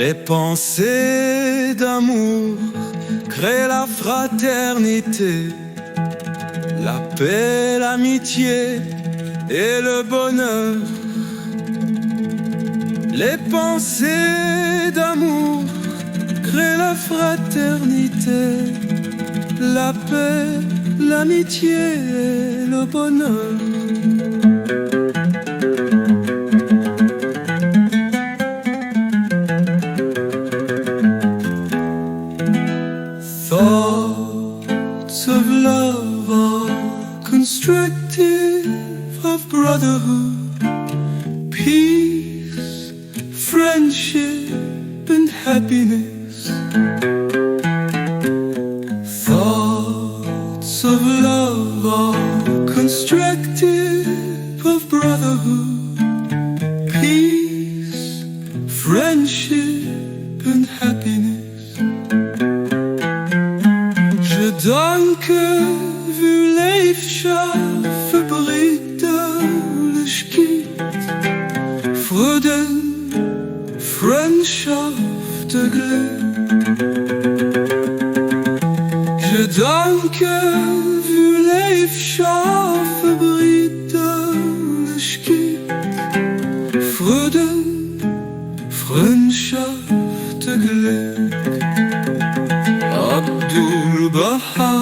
Les pensées d'amour créent la fraternité, la paix, l'amitié et le bonheur. Les pensées d'amour créent la fraternité, la paix, l'amitié et le bonheur. Thoughts of love are constructive of brotherhood, peace, friendship and happiness. Thoughts of love are constructive of brotherhood, peace, friendship and happiness. Gedanke vu Léifschaft fir Bridderlechkeet, Frëdden, Frëndschaft a Gléck. Gedanke vu Léifschaft fir Bridderlechkeet, Frëdden, Frëndschaft a Gléck. Abdu'l-Bahá.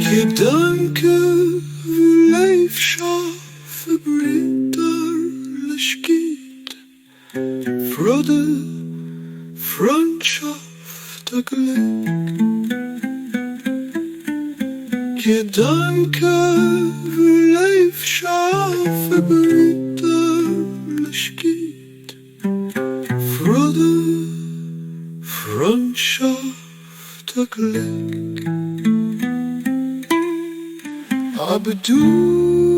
Gedanke vu Léifschaft fir Bridderlechkeet, Frëdde, Frëndschaft a Gléck. Gedanke vu Léifschaft fir Bridderlechkeet, Frëdde, Frëndschaft a Gléck. Abdul.